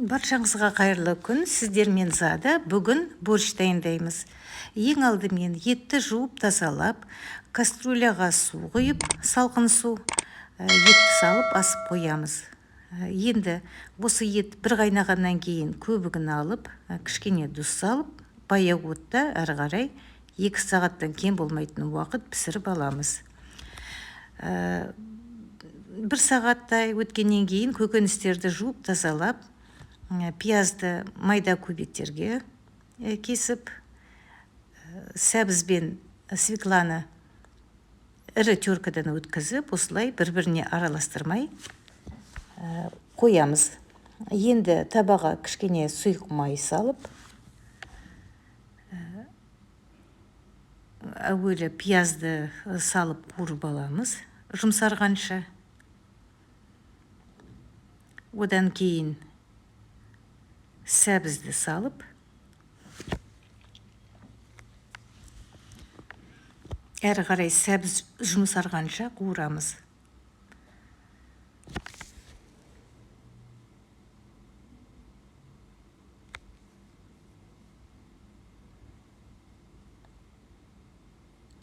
Баршаңызға қайырлы күн. Сіздермен Зада. Бүгін борщ дайындаймыз. Ең алдымен етті жуып тазалап, кастрюляға су құйып, салқын су, етті салып асып қоямыз. Енді осы ет бір қайнағаннан кейін көбігін алып, кішкене тұз салып, баяу отта әрі қарай 2 сағаттан кем болмайтын уақыт пісіріп аламыз. 1 сағаттай өткеннен кейін көкөністерді жуып тазалап, пиязды майда кубиктерге кесіп, сәбіз бен свекланы ірі теркадан өткізіп, осылай бір-біріне араластырмай қоямыз. Енді табаға кішкене сұйық май салып, әуелі пиязды салып қуырып аламыз жұмсарғанша. Одан кейін сәбізді салып, әрі қарай сәбіз жұмсарғанша қуырамыз.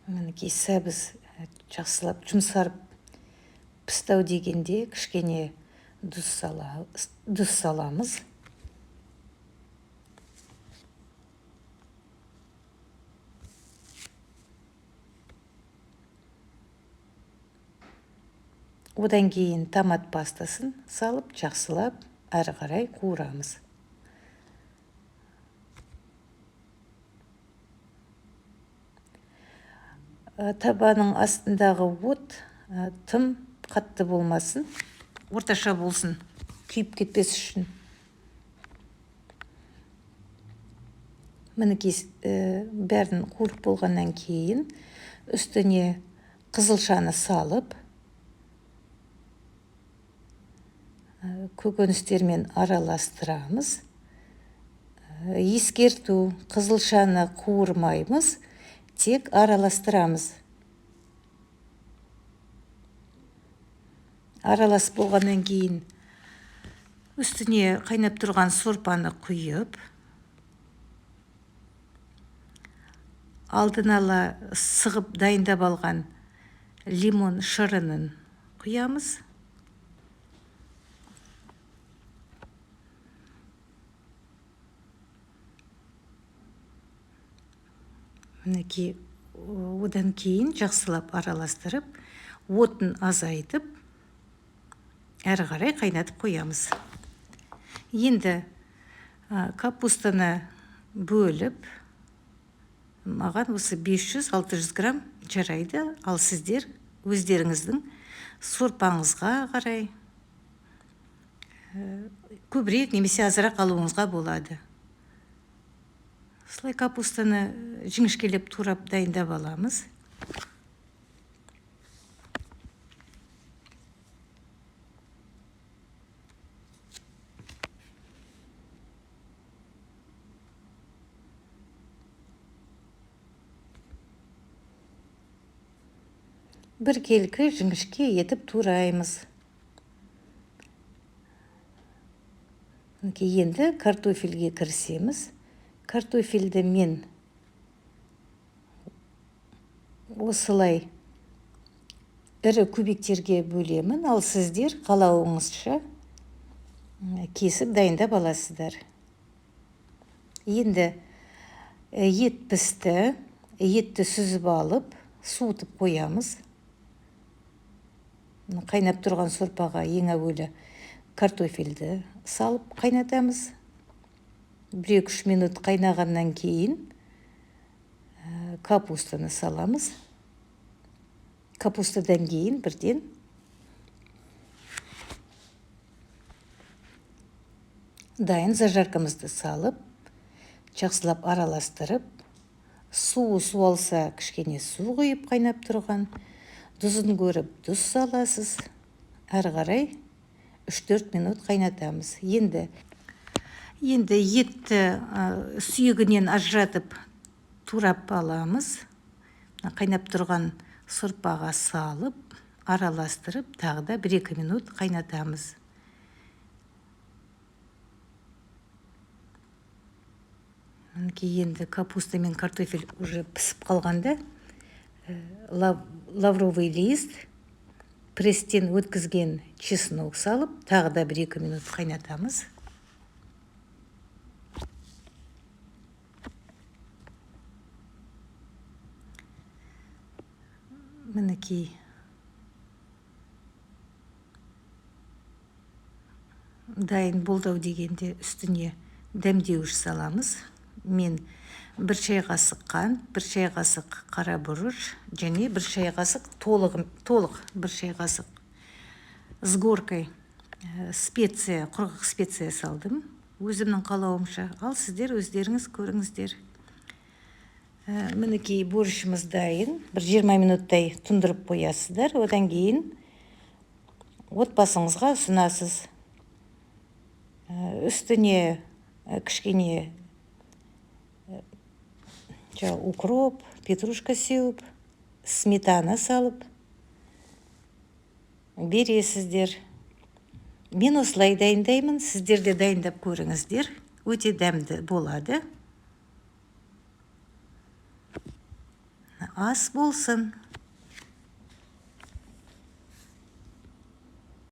Мінекей сәбіз жақсылап жұмсарып пісті дегенде кішкене тұз саламыз. Одан кейін томат пастасын салып, жақсылап әрі қарай қуырамыз. Табаның астындағы от тым қатты болмасын, орташа болсын, күйіп кетпес үшін. Мінекей, бәрін қуырып болғаннан кейін үстіне қызылшаны салып, көкөністермен араластырамыз. Ескерту, қызылшаны қуырмаймыз, тек араластырамыз. Араласып болғаннан кейін үстіне қайнап тұрған сорпаны құйып, алдын ала сығып дайындап алған лимон шырынын құямыз. Мінекей, одан кейін жақсылап араластырып, отын азайтып, әрі қарай қайнатып қоямыз. Енді капустаны бөліп, маған осы 500-600 грамм жарайды, ал сіздер өздеріңіздің сорпаңызға қарай көбірек немесе азырақ алуыңызға болады. Осылай капустаны жіңішкелеп турап дайындап аламыз. Біркелкі жіңішке етіп тураймыз. Енді картофельге кірісеміз. Картофельді мен осылай ірі кубиктерге бөлемін, ал сіздер қалауыңызша кесіп дайындап аласыздар. Енді ет пісті, етті сүзіп алып, суытып қоямыз. Қайнап тұрған сорпаға ең әуелі картофельді салып қайнатамыз. 1-3 минут қайнағаннан кейін капустаны саламыз. Капустадан кейін бірден дайын зажаркамызды салып, жақсылап араластырып, суы суалса кішкене су құйып қайнап тұрған, тұзын көріп тұз саласыз. Әрі қарай 3-4 минут қайнатамыз. Енді етті сүйегінен ажыратып турап аламыз. Қайнап тұрған сорпаға салып, араластырып, тағы да 1-2 минут қайнатамыз. Мінекей, енді капуста мен картофель уже пісіп қалғанда, лавровый лист, пресстен өткізген чеснок салып, тағы да 1-2 минут қайнатамыз. Мінекей, дайын болды ау дегенде, үстіне дәмдеуіш саламыз. Мен 1 шай қасық қант, 1 шай қасық қара бұрыш және 1 шай қасық толық 1 шай қасық с горкой специя, құрғақ специя салдым өзімнің қалауымша, ал сіздер өздеріңіз көріңіздер. Мінекей, борщымыз дайын. Бір 20 минуттай тұндырып қоясыздар, одан кейін отбасыңызға ұсынасыз. Үстіне кішкене укроп, петрушка сеуіп, сметана салып бересіздер. Мен осылай дайындаймын, сіздер де дайындап көріңіздер, өте дәмді болады. Ас болсын!